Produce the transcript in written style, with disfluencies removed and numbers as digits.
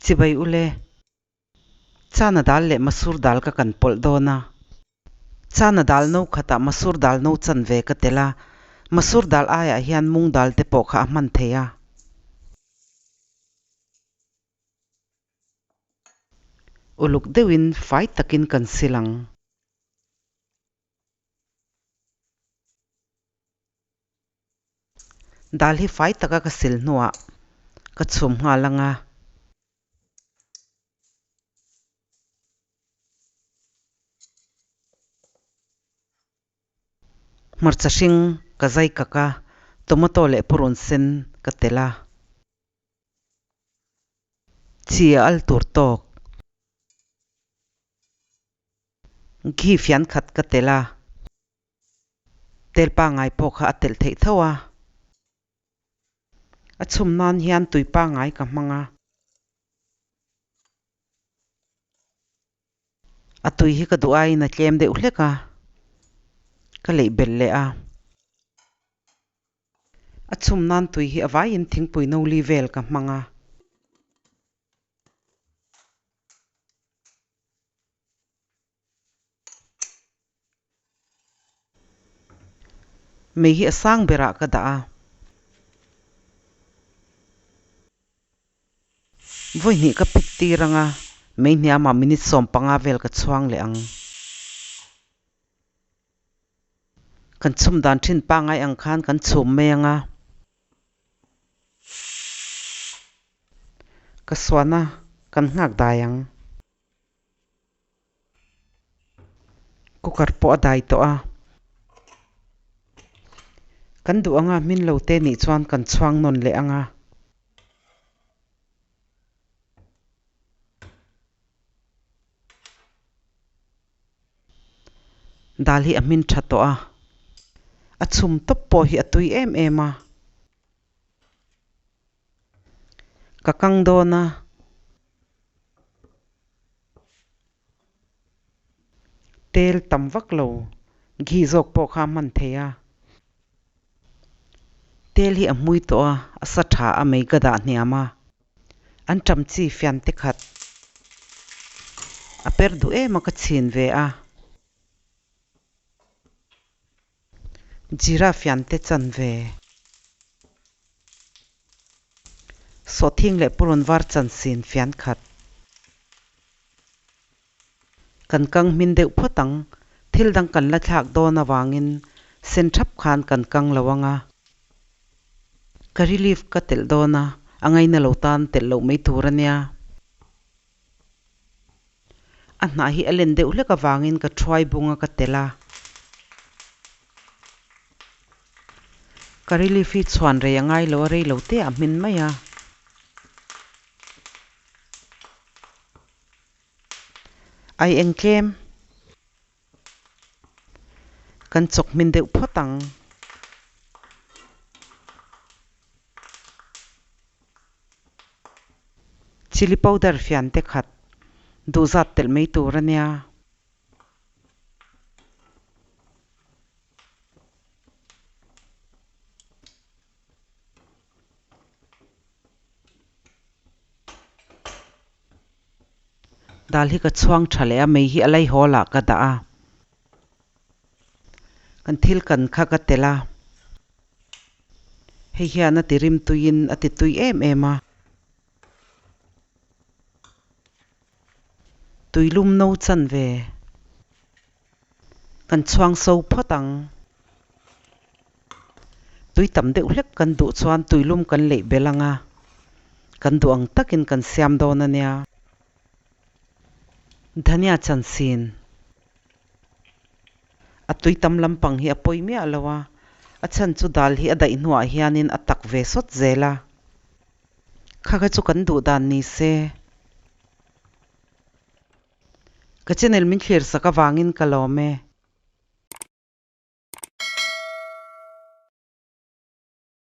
Chibai ule. Chana dal leh masur dal ka kan pawlh dawn a. Chana dal no khatah masur dal no chanve ka tel a, masur dal aiah hian mung dal te pawh kha a hman thei a. Uluk deuhin fai takin kan sil ang. Dal hi fai taka ka sil hnuah ka chhum nghal ang a. Hmarcha hring ka zai kak a, tomato leh purun sen ka telh a. Chi a al tur tawk. Ghee fian khat ka telh a. Tel pangngai pawh kha a telh theih tho a. A chhum nan hian tui pangngai ka hmang a. A tui hi ka duh aiin a tlem deuh hlek a, ka leih belh leh a. A chhum nan tui hi a vaiin thingpui no li vel ka hmang a. Mei hi a sang berah ka dah a. Vawi hnih ka phit tir ang a, mei hniamah minute 15 vel ka chhuang leh ang. Kan chhum dan thin pangngai ang khan kan chhum mai ang a. Ka suan a, kan nghak dai ang. Cooker pawh a dai tawh a. Kan duh anga hmin lo te nih chuan kan chhuang nawn leh anga. Dal hi a hmin tha tawh a. A chhum tawp pawh hi a tui em em a. Ka kang dawn a. Tel tam vak lo, ghee zawk pawh kha a hman thei a. Tel hi a hmui tawh a, a sa tha a mei ka dah hniam a. An ṭam chi fian te khat a per duh em a ka chhin ve a. Jeera fian te chan ve. Sawhthing leh purun var chan sin fian khat. Kan kang hmin deuh phawt ang, thil dang kan la thlak dawn avangin sen thap khan kan kang lo ang a. Curry leaf ka telh dawn a, a ngaina lo tan telh loh mai tur a nia. A hnah hi a len deuh hlek avangin ka thuai bung a ka telh a. Curry leaf hi chhuan rei a ngai lo a, rei lo te ah hmin mai a. Ai eng tlem. Kan chawk hmin deuh phawt ang. Chilli powder fian te khat duh zat telh mai tur a nia. Dal hi ka chhuang tha leh a, mei hi a laihawl ah ka dah a. Kan thil kan kha ka telh a. Hei hian a ti rim tuiin a ti tui em em a. Tuilum no chan ve. Kan chhuang so phawt ang. Tui tam deuh hlek kan duh chuan tuilum kan leih belh ang a, kan duh ang takin kan siam dawn a nia. Dhania chansin. A tui tam lampang hi a pawi miah lo a, a chhan chu dal hi a daih hnuah hianin a tak ve sawt zel a. Kha kha chu kan duh dan ni se. Ka channel min thlir sak avangin ka lawm e.